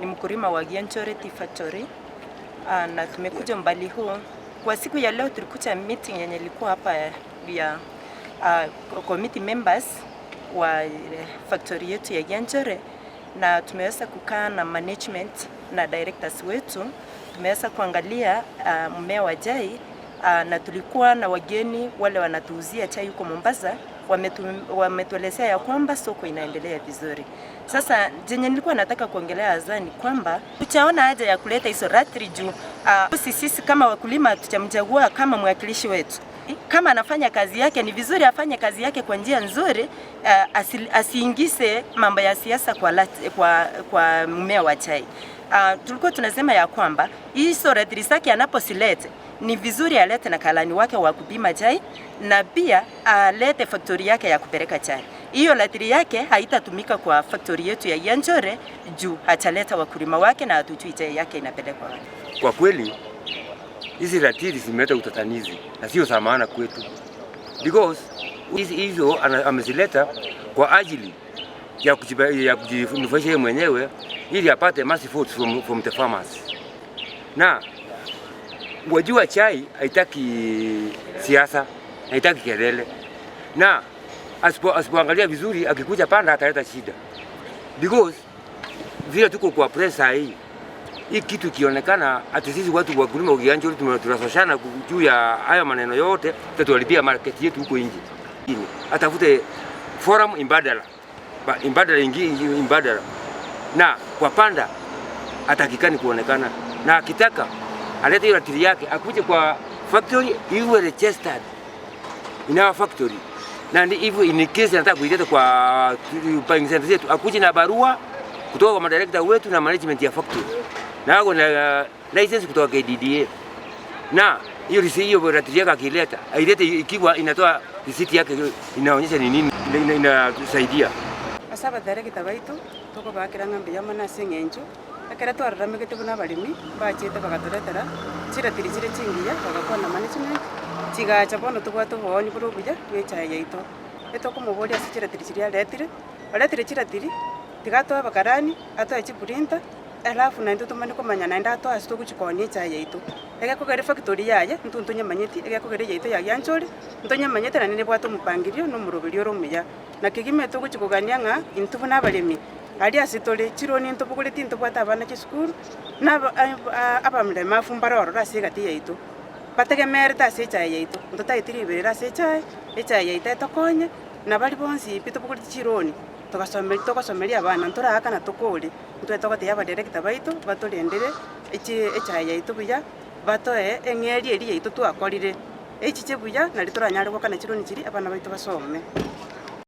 Ni mkulima wa Gianchore Tea Factory, na tumekuja mbali huu kwa siku ya leo. Tulikuja meeting yenye ilikuwa hapa ya committee members wa factory yetu ya Gianchore, na tumeweza kukaa na management na directors wetu. Tumeweza kuangalia mmea wa chai, na tulikuwa na wageni wale wanatuuzia chai huko Mombasa, wametuelezea ya kwamba soko inaendelea vizuri. Sasa jenye nilikuwa nataka kuongelea hasa ni kwamba tuchaona haja ya kuleta hizo ratili juu sisi kama wakulima tutamchagua kama mwakilishi wetu. Kama anafanya kazi yake, ni vizuri afanye kazi yake kwa njia nzuri, asiingize mambo ya siasa kwa mmea wa chai. Tulikuwa tunasema ya kwamba hizo ratili zake anaposilete, ni vizuri alete na karani wake wa kupima chai na pia alete factory yake ya kupeleka chai. Hiyo ratili yake haitatumika kwa factory yetu ya Yanchore juu hataleta wakulima wake na hatujui chai yake inapelekwa wapi. Kwa kweli hizi ratili zimeleta utatanizi na sio za maana kwetu, because hizi hizo amezileta kwa ajili ya kujinufaisha yeye mwenyewe ili apate massive votes from the farmers. Na wajua chai haitaki siasa, haitaki kelele, na asipoangalia vizuri, akikuja panda ataleta shida, because vile tuko kwa pressure hii, hii kitu ikionekana ati sisi watu wakulima Gianchore tunashoshana juu ya haya maneno yote, tutatuharibia market yetu huko nje. Atafute forum imbadala, imbadala ingi imbadala, na kwa panda atakikani kuonekana, na akitaka alete hiyo ratili yake akuje kwa factory iwe registered in our factory, na ndi hivyo in case anataka kuileta kwa buying center zetu, akuje na barua kutoka kwa madirector wetu na management ya factory na ako na license kutoka KDDA, na hiyo risiti, hiyo ratili yake akileta, ailete ikiwa inatoa risiti yake inaonyesha ni nini inatusaidia. Ase abaderekita baitu tokobakera ng'ambe yamo ase eng'encho ekere twararamegete buna abaremi bachete bagatoretera chiratiri chire chingiya bagakwana management chigacha. Bono tobwate obooni bore obuya bwa echae yaito. Etokomoboria ase chiratiri chiria aretire, oretire chiratiri, tiga atoe abakarani, atoe chiprinter, alafu naintwe tomanye komanya naende atoe ase togochikonia echae yaito. Egekogera efactory yaye intwe ntonyemanyeti, egekogera yaito ya Gianchore ntonyemanyete, naende nebwate omopangirio na omoroberi ore omuya. Na kegima togochi kogania ng'a intwe buna abaremi aria ase tore chironi ntobogoreti, ntobwate abana chisukuru na abamlemavu mbare ororo ase egati yaito bategemerete ase echae yaito. Ntotaeti riberera ase echae, echae yaito etokonye na bari bonsi pi tobogoreti chironi togasomeria, togosomeria abana ntoraakana tokore. Ntwe togotebia abadirector baito batorendere echae yaito buya, batoe eng'eri eri yaito twakorire echiche buya, nari toranyare gokana chironi chiri abana baito basome.